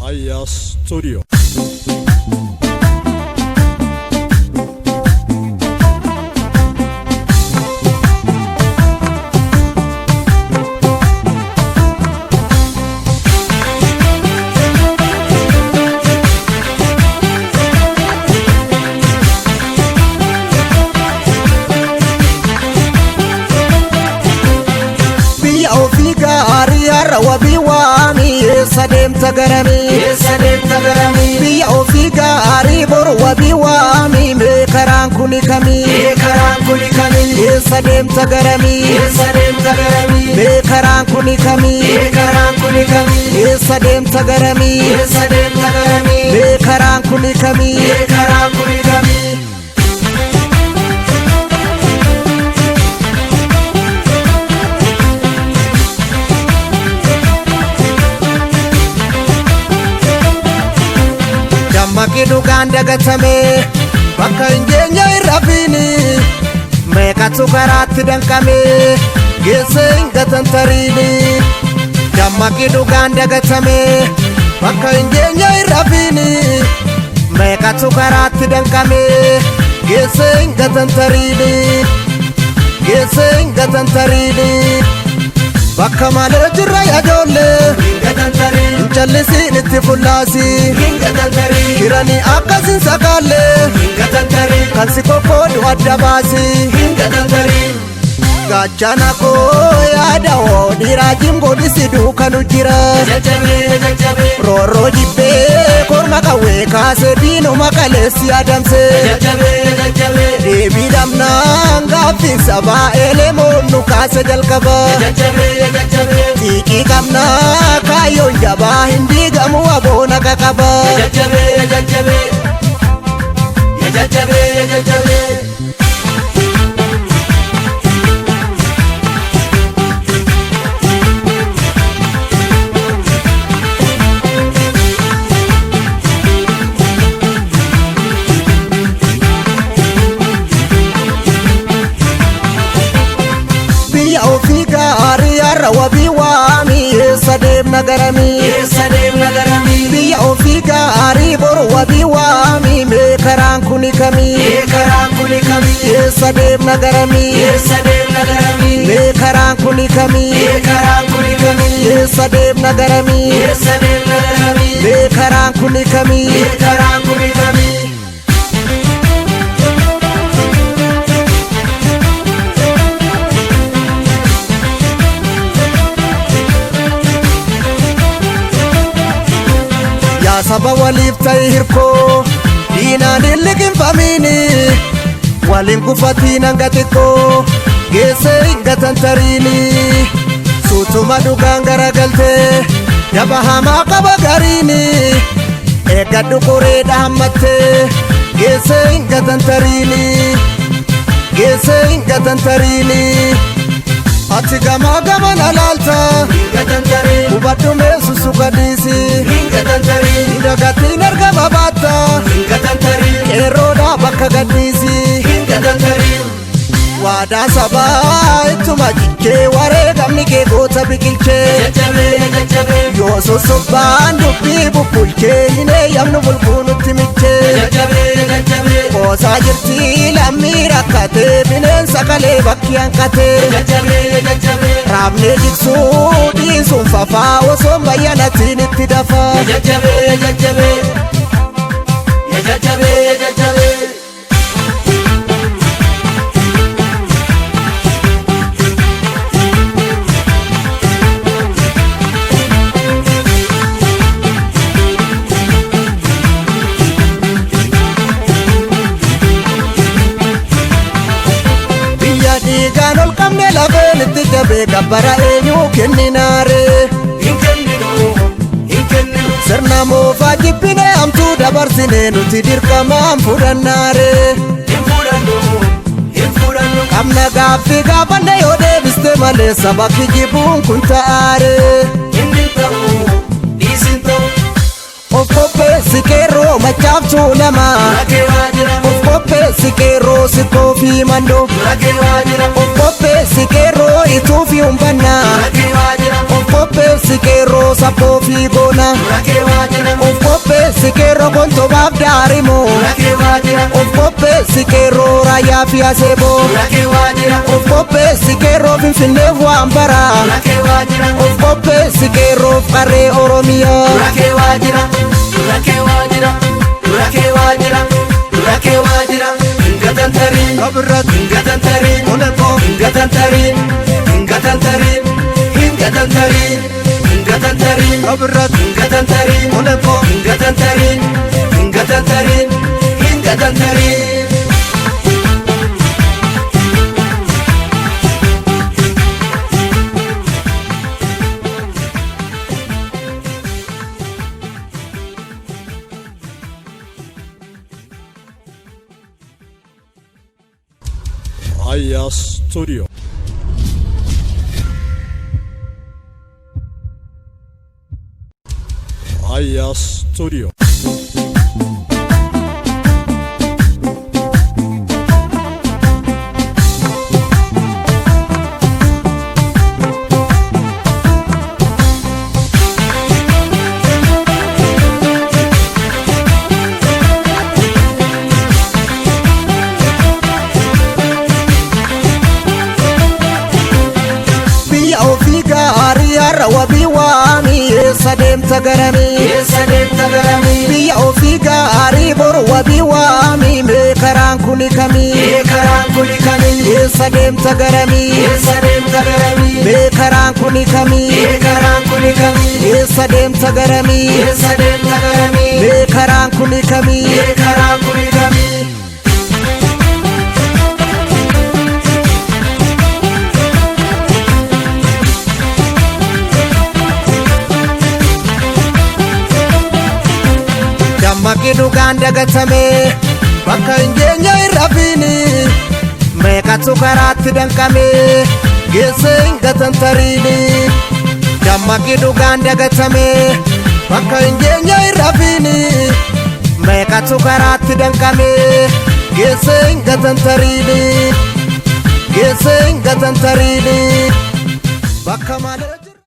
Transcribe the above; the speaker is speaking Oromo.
Aya Studio. Biyya ofii gaarii har'a wabii waamii, eessa deemta garamii? Eessa deemta garamii? Biyya ofii gaarii boru wabii waamii, mee karaan kuni kamii? Mee karaan kuni kamii? Eessa deemta garamii? Eessa deemta garamii? Mee karaan kuni kamii? Mee karaan kuni kamii? Eessa deemta garamii? Eessa deemta garamii? Mee karaan kuni kamii? Mee karaan kuni kamii? Dammaqi, dhugaan dagatame bakka hin geenye hin rafiini. Meeqatu karaatti danqame, geesse hin gatantariini. Dammaqi, dhugaan dagatame bakka hin geenye hin rafiini. Meeqatu karaatti danqame, geesse hin gatantariini. Geesse hin gatantariini. Bakka malee jirra yajoollee. Hin gatantarii. Hin callisiin, itti fullaasi. Hin gatantarii. Kiranii akkasin sakaallee. Hin gatantarii. Kan si qoqqoodu adda baasi. Hin gatantarii. Gaachana koo yaada hoo, dhiiraa jimgoodhisi duukanu jira. Jajjabee, jajjabee. Roorroo jibbee korma qawwee kaasee diinuma kaleessi adamsee. Jajjabee, jajjabee. Deebii dhabnaan gaaffiin sabaa elemoon nu kaase jalqaba. Jajjabee, jajjabee. Xiiqii qabnaa, kaayyoon jabaa hin diigamu, aboona qaqaba. Jajjabee, jajjabee. Jajjabee, jajjabee. Biyya ofii gaarii har'a wabii waamii, eessa deemna garamii? Eessa deemna garamii? Biyya ofii gaarii boru wabii waamii, mee karaan kuni kamii? Mee karaan kuni kamii? Eessa deemna garamii? Eessa deemna garamii? Mee karaan kuni kamii? Mee karaan kuni kamii? Eessa deemna garamii? Eessa deemna garamii? Mee karaan kuni kamii? Mee karaan kuni kamii? Yaa saba, waliif ta'i hirkoo, diinaan hin liqimfamiini. Waliin kufatiin hanga xiqqoo geessee hin gatantariini. Suutuma dhugaan garagaltee daba hamaa qaba gariini. Eeggadhu, qoreedha hammattee geessee hin gatantariini. Geessee hin gatantariini. Ati gamaa gaman alaalta. Hin gatantarii. Hubadhu, meessu gadhiisi. Hin gatantarii. Dagatiin argama baatta. Hin gatantarii. Qeerroodha bakka gadhiisi. Hin gatantarii. Waadaa sabaa ittuma jichee, wareegamni kee goota biqilchee. Jajjabee, jajjabee. Yoo sossobbaan dubbii bubbulchee, hin eeyyamnu bulguu nutti michee. Jajjabee, jajjabee. Qoosaa jirti lammii rakkatee, bineensa kalee bakki hanqatee. Jajjabee, jajjabee. Raabnee jigsuu dhiisuun fafaa, osoo bayyanatiin itti dafaa. Jajjabee, jajjabee. Jajjabee, jajjabee. Biyya dhiigaan ol qabne, lafeen itti jabee, gabbara eenyuu kenninaare? Hin kenninu, hin kenninu. Sirna moofaa jibbine, hamtuu dabarsine, nuti dirqamaan fudhannaare? Hin fudhannu, hin fudhannu. Qabna gaaffii, gaafanne yoo deebiste malee, saba kijibuun kun ta'aare? Inni ta'u, dhiisin ta'u. Of qopheessi qeerroo machaaftuu lama. Lagee waa jira. Of qopheessi qeerroo sikkoo fi mandoo. Lagee waa jira. Of qopheessi qeerroo ituu fi humbannaa. Lagee waa jira. Of qopheessi qeerroo sabboo fi goona. Lagee waa jira. qeerroo kontobaaf daarimoo. Dura kee waa jira. Of qopheessi qeerroo raayyaa fi aseeboo. Dura kee waa jira. Of qopheessi qeerroo finfinneef waan bara. Dura kee waa jira. Of qopheessi qeerroof qarree Oromiyaa. Dura kee waa jira. Dura kee waa jira. Dura kee waa jira. Dura kee waa jira. Hin gatantariin. Kabirratti Hin gatantariin. Tole koo. Hin gatantariin. Hin gatantariin. Hin gatantariin. Hin gatantariin. Kabirratti Hin gatantariin. Tole koo. Hin gatantariin. Hin gatantariin. Hin gatantariin. Aya Studio. Aya Studio. Biyya ofii gaarii har'a wabii waamii eessa deemta garamii? Eessa deemta garamii? Biyya ofii gaarii boru wabii waamii mee karaan kuni kamii? Mee karaan kuni kamii? Eessa deemta garamii? Eessa deemta garamii? Mee karaan kuni kamii? Mee karaan kuni kamii? Eessa deemta garamii? Eessa deemta garamii? Mee karaan kuni kamii? Mee karaan kuni kamii? Dammaqii dhugaan dagatame bakka hin geenye hin rafiini meeqatu karaatti danqame geesse hin gatantariini. Dammaqii dhugaan dagatame bakka hin geenye hin rafiini meeqatu karaatti danqame geesse hin gatantariini. Geesse hin gatantariini. Bakka malee.